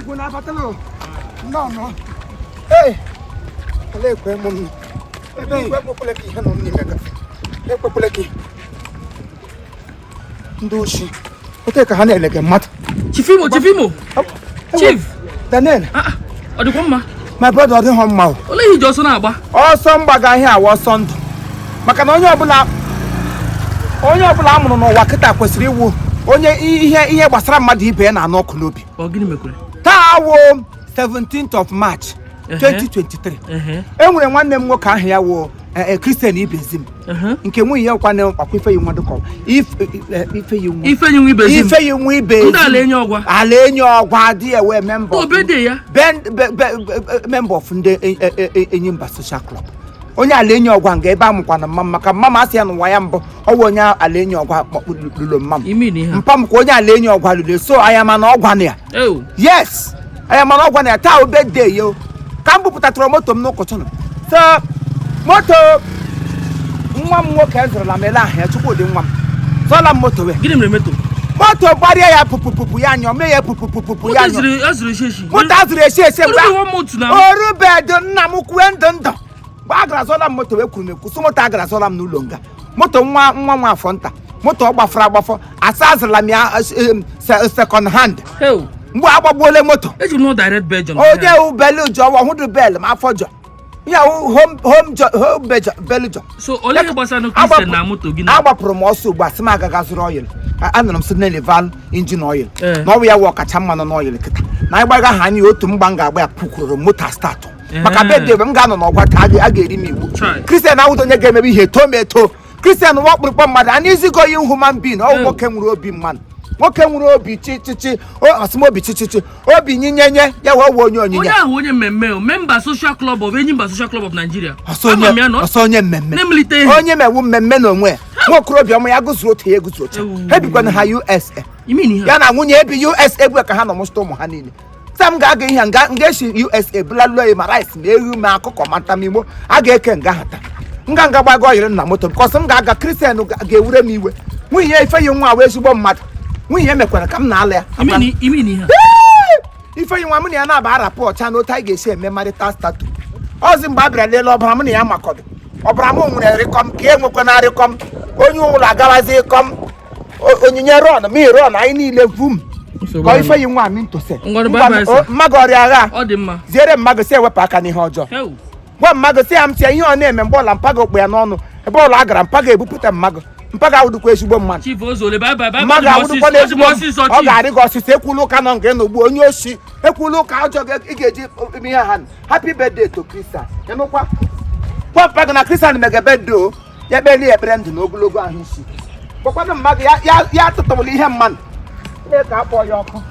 Igwe na-abatala o. Nnọọ nọ. Ee, olee ekwe mụ m ebe igwe ekwekwele ka ihe nọ m n'ime gafe. Ekwekwele ka ndị oshi ote ka ha na-elege mmadụ. Chief Imo, Chief Imo, Chief. Daniel. Ah, ah, ọ dịkwa mma? My brother, ọ dịghị mma o. Olee ihe iji ọsọ na-agba? Ọsọ mgbaga ihe awa ọsọ ndụ, maka na onye ọbụla a mụrụ n'ụwa kịta kwesịrị iwu onye ihe gbasara mmadụ ibe ya na-anụ ọkụ n'obi. Ọ gịnị mekwere? Taa wo 17th of March 2023. E nwere nwanne m nwoke ahụ ya wo Christian Ibezim, nke nwunye ya kwana ọkwa Ifeyi nwa dịka Ifeyi nwa. Ifeanyi nwa Ibezim. Ifeyi nwa Ibezim. Ndị ala enyi ọgwa. Ala enyi ọgwa dị ewe member. Obede ya. Ben member of ndị Enyimba Social Club, onye ala enyi ọgwa nga ebe a mụkwana mma m, maka mma m asị ya n'ụwa ya mbụ ọwụ onye ala enyi ọgwa lụrụ mma m. Imi na ihe a. Mpa m kwa onye ala enyi ọgwa lụrụ, so anya mana ọgwa na ya. Ew. Yes, anya mana ọgwa na ya. Taa birthday yo ka m bupụtatụrụ moto m n'ụkọchụ nọ, so moto nwa m nwoke zụrụla m ele ahụ ya, Chukwudị nwa m zọla m moto wee. Gịnị mere moto? Moto gbarịa ya pupupupu ya anyọ mee ya pupupupu Moto ya anyọ. ezuru eshi eshi. Moto azụrụ esi esi mgbe Orube one month na. Orubedo nna m kwue ndụ ndụ mgbe a gara zọla m moto wee kwuru m ekwu so moto a gara zọla m n'ụlọ nga moto nwa nwa nwa afọ nta moto ọ gbafọrọ agbafọ asa azụrụla m ya second hand. Ew. Mgbe agbagbuole moto. Eji m nọ direct Belgium. Onye wu belụjọ ọhụdụ bel ma afọ jọ ya wụ home home jọ home belụjọ. So olee ihe gbasara Christian na moto gị na? Agbapụrụ m ọsọ ugbu a sị m agaga zụrụ oil. Anụrụ m sị Nelival engine oil na ọ bụ ya wụ ọkacha mmanụ n'oil kịta na anyị gbaga ha anyị otu mgba m ga-agba ya pukwuru moto start maka birthday m ga-anọ n'ọgwa ka a ga-eri m iwu. Chai. Christian awụdo onye ga-emebe ihe eto m eto. Christian nwa ọkpụrụkpọ mmadụ anyị ezigo human being ọ nwoke nwere obi mmadụ, nwoke nwere obi chichichi asịmobi chichichi obi nyinyenye ya wee wee onye onyinye. Onye ahụ onye mmemme o, member Social Club of Enyimba Social Club of Nigeria. Ọsọ Ama m ya onye nọ. Ọsọ onye mmemme. Na-emelite ihe. Onye mewu mmemme na onwe ya, nwa okorobịa ọma ya gụzuru otu ya eguzuru otu. Ewu. Ha ebikwana ha USA. Imi na ihe. Ya na nwunye ebi USA bụ ka ha nọ mụsịta ụmụ ha niile. Sa m ga-aga ihe nga nga esi USA bulaluo ya ma rice ma ewu ma akụkọ ma ntamigbo a ga-eke nga ha taa nga nga gbago oyiri na moto because m ga-aga. Christian ga-ewure m iwe. Nwunye ya Ifeyi nwa wee ezigbo mmadụ, nwunye ya mekwara ka m na-ala ya. Imi na ihe. Ifeyi nwa mụ na ya na-aba arapụ ọcha n'otu anyị ga-esi eme marital status ọzi mgbe a bịara lelee ọbara mụ na ya makọdụ ọbara m nwere rịkọm ka e nwekwa na rịkọm onye ụlọ agawazi ịkọm onyinye rọn mi rọn anyị niile vum Nsogbu ka adị. Ifeyi nwa mi ntose. Ngwanụ, bye bye, sir. Mmadụ ọrịa agha. Ọ dị mma. Ziere mmadụ si ewepụ aka n'ihe ọjọọ. Ew. Gwa mmadụ si ya m tie ihe ọ na-eme mgbe ọla mpaga okpu ya n'ọnụ ebe ọla a gara mpaga ebupụta mmadụ mpaga awụdụkwa ezigbo mmadụ. Chief Ozole, bye bye bye. Mmadụ awụdụkwa Ọsịsọ ezigbo ọsịsọ ọ Chief. ga-arị gị ọsịsọ. Ekwula ụka nọ nga ịnọgbu onye oshi, ekwula ụka ọjọọ ị ga-eji ime ihe ha. Happy birthday to Christian. Ịnụkwa gwa mpa gị na Christian mega birthday o ya kpeli ekpere ndụ na ogologo ahụ isi gwakwanụ mmadụ ya ya ya atụtụrụla ihe mmadụ ka akpọ ya ọkụ.